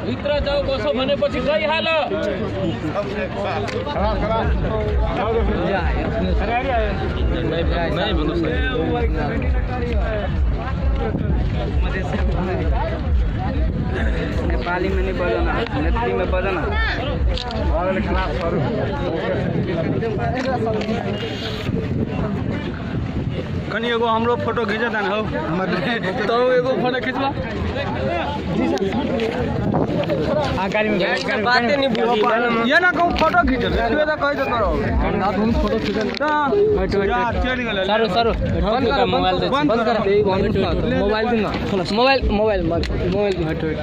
भित्र जाऊ कसो भनेपछि गइहाल। नेपाली में नहीं बजाना, मैथिली में बजाना। कनी एगो हमरो फोटो खींच देन हो, तो एगो फोटो खींचवा। बातें नहीं बुझी ये ना कहूँ फोटो खींच तू तो कह दे करो ना तुम फोटो खींच चल गेल। सर सर बंद कर, मोबाइल दे, बंद कर, मोबाइल दे ना, मोबाइल मोबाइल मोबाइल हट हट।